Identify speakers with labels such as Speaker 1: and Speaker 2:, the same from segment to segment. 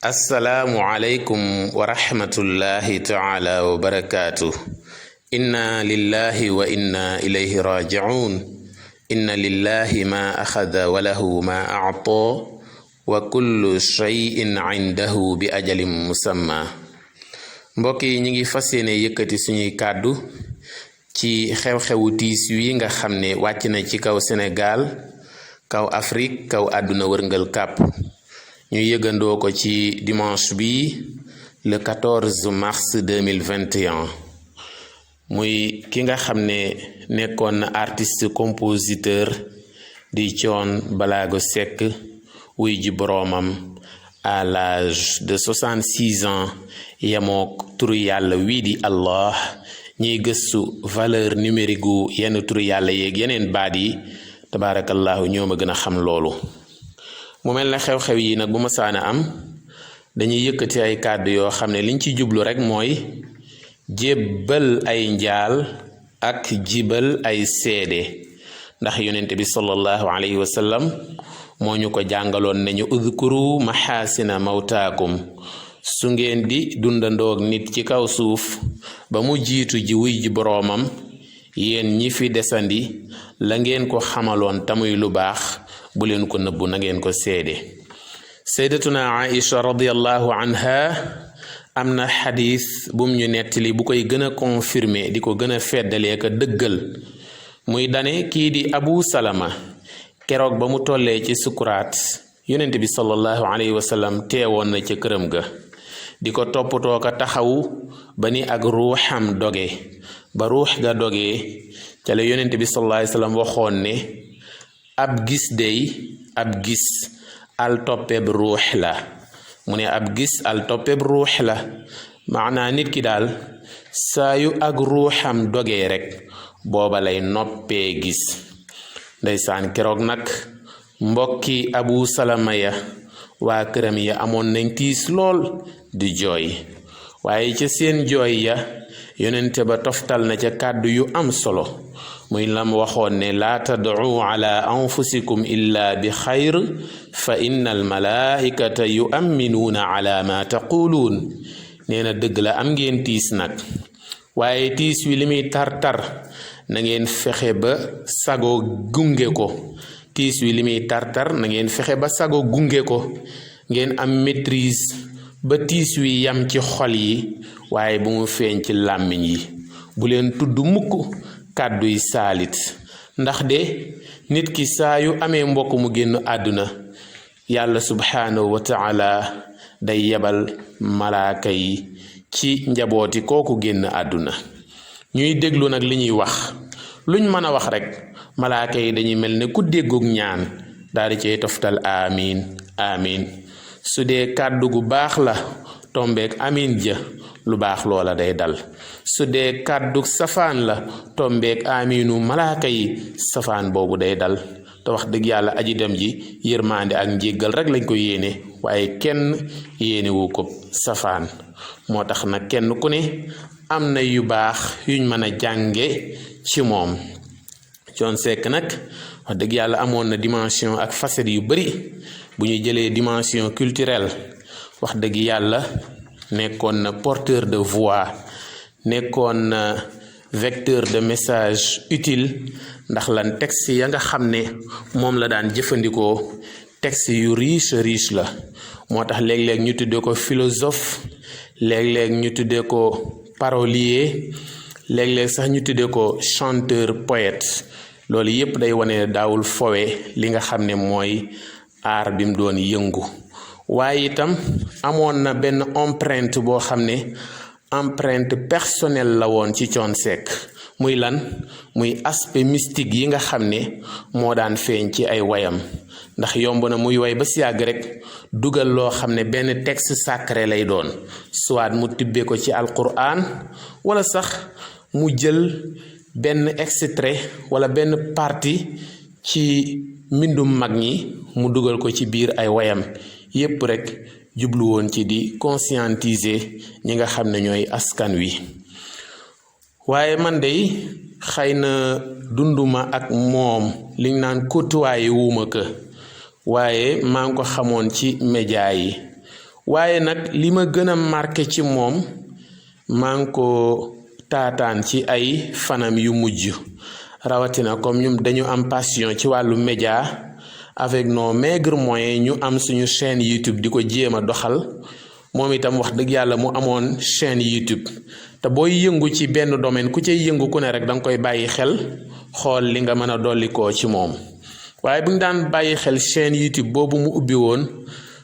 Speaker 1: assalaamu aleykum wa rahmatullahi taala wa barakaatu. inna lillahi wa inna ilayhi raaji'uun. inna lillahi ma axada wa lahu ma a'taa wa kullu shay'in indahu bi ajalin musamma. mbokk yi ñi ngi fas yéene yëkkati suñuy kàddu ci xew-xewu tiis wi nga xam ne wàcc na ci kaw Sénégal, kaw Afrique, kaw àdduna wërngal kàpp. ñu yëgandoo ko ci dimanche bi le 14 mars 2021 muy ki nga xam ne nekkoon na artiste compositeur di Thione Ballago Seck wuy ji boroomam à l'âge de 66 ans yemook turu yàlla wii di Allah. ñiy gëstu valeur numérique gu yenn turu yàlla yeeg yeneen baat yi tabaarakallahu ñoo ma gën a xam loolu. mu mel ne xew-xew yi nag bu ma saana am dañuy yëkkati ay kàddu yoo xam ne liñ ci jublu rek mooy jébbal ay njaal ak jibal ay seede, ndax yonent bi sallallahu alayhi wa sallam moo ñu ko jàngaloon nañu udkuru maxaasina mawtaakum. su ngeen di dundandoog nit ci kaw suuf ba mu jiitu ji wuy ji boroomam, yéen ñi fi desandi la ngeen ko xamaloon tamuy lu baax bu leen ko nëbbu na ngeen ko seede. sayyidatuna Aïcha radiyallahu anha am na xadis bum ñu nettali bu koy gën a confirmer di ko gën a feddalee ka dëggal, muy dane kii di Abu Salama keroog ba mu tollee ci sukuraat yonent bi sallallahu alayhi wa sallam teewoon na ca këram ga di ko toppatoo ka taxawu ba ni ak ruuxam doge. ba ruux ga dogee ca la yonent bi sallallahu alayhi wa sallam waxoon ne ab gis al toppeb ruux la. mu ne ab gis al toppeb ruux la, maanaa nit ki daal saa yu ak ruuxam dogee rek booba lay noppee gis. ndeysaan keroog nag mbokki Abu Salama ya waa këram ya amoon nañ tiis lool di jooy, waaye ca seen jooy ya yonente ba toftal na ca kàddu yu am solo, muy lam waxoon ne laa tad'u ala anfusikum illa bi xayr fa inna al malaikata yu'minuuna ala ma taquluun. nee na dëgg la am ngeen tiis nag, waaye tiis wi li muy tar-tar na ngeen fexe ba sago gunge ko. tiis wi li muy tar-tar na ngeen fexe ba sago gunge ko, ngeen am maîtrise ba tiis wi yam ci xol yi waaye bu mu feeñ ci làmmiñ yi. bu leen tudd mukk kàdduy saalit, ndax de nit ki saa yu amee mbokk mu génn àdduna yàlla subhaanahu wa taala day yebal malaaka yi ci njabooti kooku génn àdduna ñuy déglu nag li ñuy wax. luñ mën a wax rek malaaka yi dañuy mel ne ku déggug ñaan daal di cay toftal amiin amiin. su dee kàddu gu baax la tombeek amiin ja lu baax loola day dal. su dee kàddu safaan la tombeek amiinu malaaka yi safaan boobu day dal. te wax dëgg yàlla aji dem ji yërmande ak njéggal rek lañ ko yéene, waaye kenn yéenewu ko safaan. moo tax nag kenn ku ne am na yu baax yuñ mën a jànge ci moom. Thione Seck nag wax dëgg yàlla amoon na dimension ak facette yu bari. bu ñu jëlee dimension culturelle, wax dëgg yàlla nekkoon na porteur de voix, nekkoon na vecteur de message utile, ndax lan texte ya nga xam ne moom la daan jëfandikoo texte yu riche la. moo tax léeg-léeg ñu tuddee ko philosophe, léeg-léeg ñu tuddee ko parolier, léeg-léeg sax ñu tuddee ko chanteur poète. loolu yépp day wane daawul fowe li nga xam ne mooy aar bi mu doon yëngu. waaye itam amoon na benn empreinte boo xam ne empreinte personnelle la woon ci Thione Seck. muy lan? muy aspect mystique yi nga xam ne moo daan feeñ ci ay wayam. ndax yomb na muy way ba si yàgg rek dugal loo xam ne benn texte sacré lay doon, soit mu tibbee ko ci alquran wala sax mu jël benn extrait wala benn partie ci mbindum mag ñi mu dugal ko ci biir ay wayam. yépp rek jublu woon ci di conscientiser ñi nga xam ne ñooy askan wi. waaye man dey xëy na dunduma ak moom liñ naan côtoyé wuuma ko, waaye maa ngi ko xamoon ci média yi. waaye nag li ma gën a marqué ci moom maa ngi ko taataan ci ay fanam yu mujj rawatina comme ñun dañu am passion ci wàllu média avec nos maigres moyens ñu am suñu chaîne YouTube di ko jéem a doxal moom itam wax dëgg yàlla mu amoon chaîne YouTube te booy yëngu ci benn domaine ku cay yëngu ku ne rek da nga koy bàyyi xel xool li nga mën a dollikoo ci moom waaye bu ñu daan bàyyi xel chaîne YouTube boobu mu ubbi woon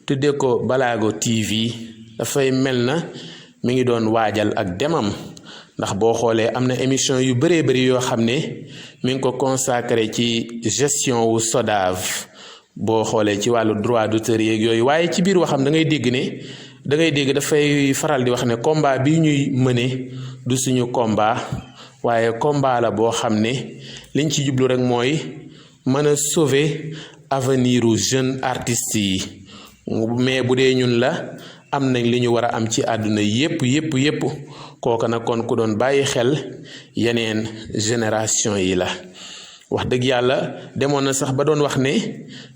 Speaker 1: tuddee ko Balago TV dafay mel na mi ngi doon waajal ak demam ndax boo xoolee am na émission yu bëree bëri yoo xam ne mi ngi ko consacré ci gestion wu SODAV boo xoolee ci wàllu droit d'auteur yeeg yooyu waaye ci biir waxam da ngay dégg dafay faral di wax ne combat bi ñuy mëne du suñu combat waaye combat la boo xam ne liñ ci jublu rek mooy mën a sauver avenir u jeune artistes yi mais bu dee ñun la am nañ li ñu war a am ci àdduna yépp kooka nag kon ku doon bàyyi xel yeneen génération yi la wax dëgg yàlla demoon na sax ba doon wax ne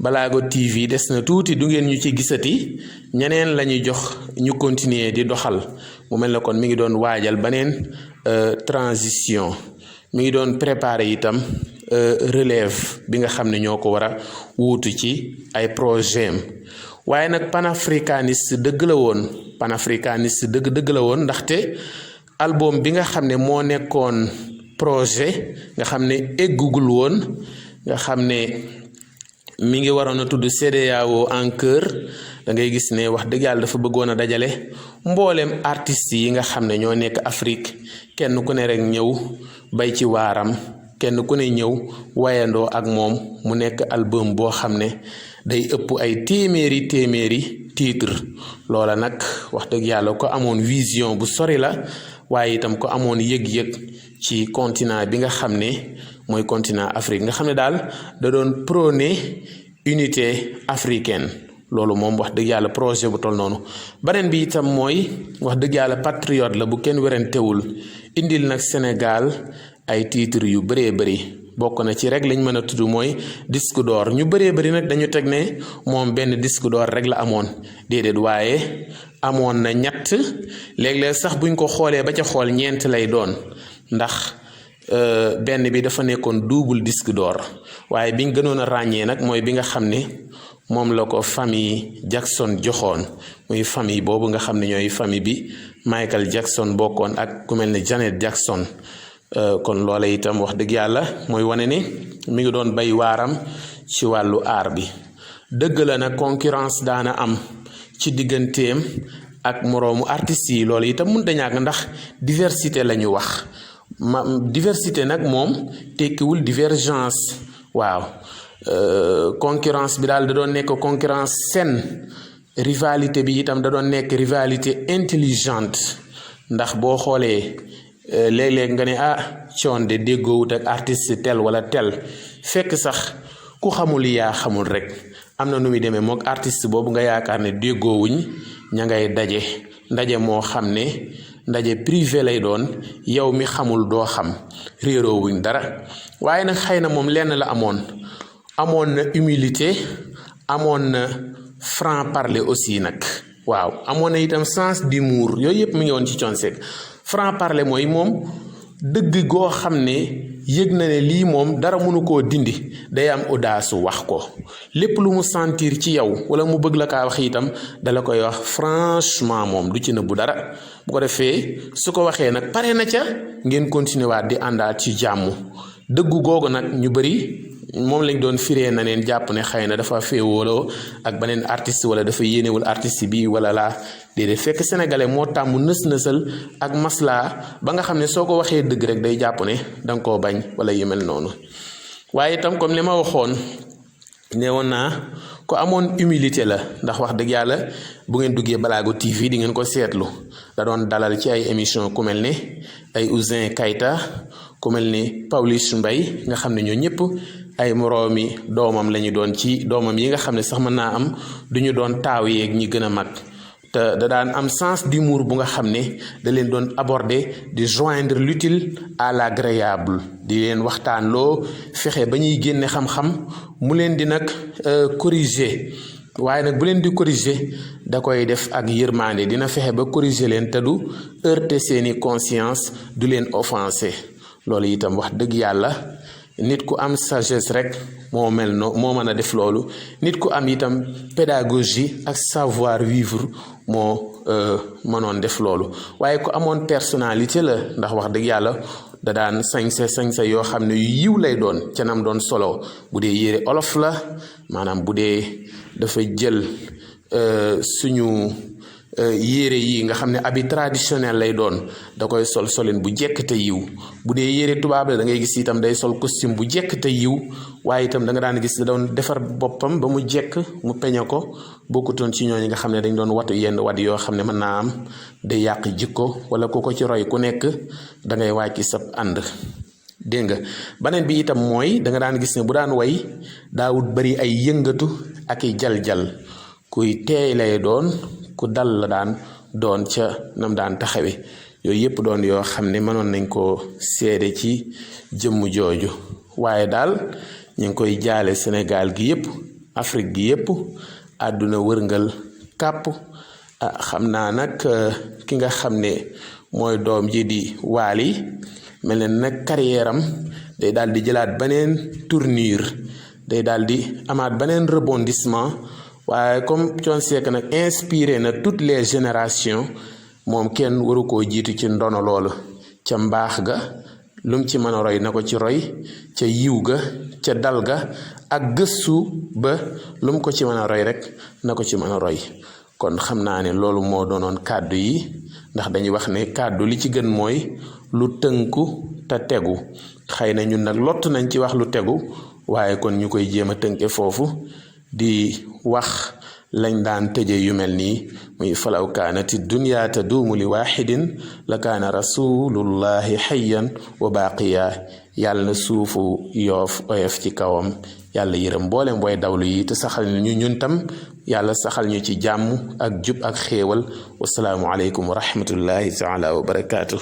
Speaker 1: Balago TV des na tuuti du ngeen ñu ci gisati ñeneen la ñuy jox ñu continuer di doxal mu mel ne kon mi ngi doon waajal beneen transition mi ngi doon préparer itam relève bi nga xam ne ñoo ko war a wuutu ci ay projet am waaye nag panafricaniste dëgg la woon dëgg la woon ndaxte album bi nga xam ne moo nekkoon projet nga xam ne eggugul woon nga xam ne mi ngi waroon a tudd CEDEAO en cœur da ngay gis ne wax dëgg yàlla dafa bëggoon a dajale mbooleem artistes yi nga xam ne ñoo nekk Afrique kenn ku ne rek ñëw bay ci waaram kenn ku ne ñëw wayandoo ak moom mu nekk album boo xam ne day ëpp ay téeméeri titre loola nag wax dëgg yàlla ko amoon vision bu sori la waaye itam ko amoon yëg-yëg ci continent bi nga xam ne mooy continent Afrique nga xam ne daal da doon prôner unité africaine loolu moom wax dëgg yàlla projet bu tol noonu beneen bi itam mooy wax dëgg yàlla patriote la bu kenn werantewul indil nag Sénégal ay titre yu bëree bëri bokk na ci rek lañ mën a tudd mooy disque d'or ñu bëree bëri nag dañu teg ne moom benn disque d'or rek la amoon déedéet waaye amoon na ñett léeg-léeg sax buñ ko xoolee ba ca xool ñeent lay doon ndax benn bi dafa nekkoon double disque d'or waaye biñ gënoon a ràññee nag mooy bi nga xam ne moom la ko famille Jackson joxoon muy famille boobu nga xam ne ñooy famille bi Michael Jackson bokkoon ak ku mel ne Janet Jackson kon loola itam wax dëgg yàlla mooy wane ni mi ngi doon bay waaram ci wàllu aar bi dëgg la nag concurrence daana am ci digganteem ak moroomu artistes yi loolu itam mënut a ñàkk ndax diversité la ñu wax diversité nag moom tekkiwul divergence waaw concurrence bi daal da doon nekk concurrence saine rivalité bi itam da doon nekk rivalité intelligente ndax boo xoolee léeg-léeg nga ne Thione de déggoowut ak artiste tel wala tel fekk sax ku xamul yaa xamul rek am na nu muy demee mook artiste boobu nga yaakaar ne déggoowuñ ña ngay ndaje moo xam ne ndaje privé lay doon yow mi xamul doo xam réeroowuñ dara waaye nag xëy na moom lenn la amoon na humilité amoon na franc parler aussi nag waaw amoon na itam sens d'humour yooyu yëpp mi ngi woon ci Thione Seck franc parler mooy moom dëgg goo xam ne yëg na ne lii moom dara mënu koo dindi day am audace wax ko lépp lu mu sentir ci yow wala mu bëgg la kaa wax itam dala koy wax franchement moom du ci nëbbu dara bu ko defee su ko waxee nag pare na ca ngeen continuer waat di àndaat ci jàmm dëggu googu nag ñu bëri moom lañ doon firee na neen jàpp ne xëy na dafa féewaloo ak beneen artiste wala dafa yéenewul artiste bi wala laa déedéet fekk sénégalais moo tàmm nës-nësal ak maslaa ba nga xam ne soo ko waxee dëgg rek day jàpp ne danga koo bañ wala yu mel noonu waaye itam comme li ma waxoon ne woon naa ko amoon humilité la ndax wax dëgg yàlla bu ngeen duggee Balago TV di ngeen ko seetlu da doon dalal ci ay émission ku mel ne ay Ouzin Keita ku mel ni Pawlish Mbaye nga xam ne ñoo ñëpp ay moroomi doomam lañu doon ci doomam yi nga xam ne sax mën naa am duñu doon taaw yeeg ñi gën a mag te da daan am sens d'humour bu nga xam ne da leen doon aborder di joindre l'utile à l'agréable di leen waxtaan loo fexe ba ñuy génne xam-xam mu leen di nag corriger waaye nag bu leen di corriger da koy def ak yërmande dina fexe ba corriger leen te du heurter seeni conscience du leen offenser loolu itam wax dëgg yàlla nit ku am sagesse rek moo mën a def loolu nit ku am itam pédagogie ak savoir vivre moo mënoon def loolu waaye ku amoon personnalité la ndax wax dëgg yàlla da daan sañse yoo xam ne yu yiw lay doon ca nam doon solo bu dee yére olof la maanaam bu dee dafa jël suñu yére yi nga xam ne habit traditionnel lay doon da koy solin bu jekk te yiw bu dee yére tubaab la da ngay gis itam day sol costume bu jekk te yiw waaye itam da nga daan gis da doon defar boppam ba mu jekk mu peñe ko bokkutoon ci ñooñu nga xam ne dañ doon watu yenn wat yoo xam ne mën naa am day yàq jikko wala ku ko ci roy ku nekk da ngay wàcc sab ànd dégg nga beneen bi itam mooy da nga daan gis ne bu daan way daawut bari ay yëngatu ak i jal-jal kuy teey lay doon ku dal la daan doon ca nam daan taxawe yooyu yëpp doon yoo xam ne mënoon nañ koo seede ci jëmm jooju waaye daal ñu ngi koy jaale Sénégal gi yëpp Afrique gi yëpp àdduna wërngal kàpp xam naa nag ki nga xam ne mooy doom ji di Wally mel ne nag carrière am day daal di jëlaat beneen tournure day daal di amaat beneen rebondissement waaye comme Thione Seck nag inspiré na toutes les générations moom kenn waru koo jiitu ci ndono loolu ca mbaax ga lum ci mën a roy na ko ci roy ca yiw ga ca dal ga ak gëstu ba lum ko ci mën a roy rek na ko ci mën a roy kon xam naa ne loolu moo doonoon kàddu yi ndax dañuy wax ne kàddu li ci gën mooy lu tënku te tegu xëy na ñun nag lott nañ ci wax lu tegu waaye kon ñu koy jéem a tënke foofu di wax lañ daan tëje yu mel nii muy falaw kaanati dunya taduumu li waaxidin la kaana rasulullahi xayyan wa baaqiya yàlla na suufu yoof oyof ci kawam yàlla yërëm mboolem booy dawlu yi te saxal ñu ñun tam yàlla saxal ñu ci jàmm ak jub ak xéewal wasalaamu aleykum wa rahmatullahi taala wa barakaatu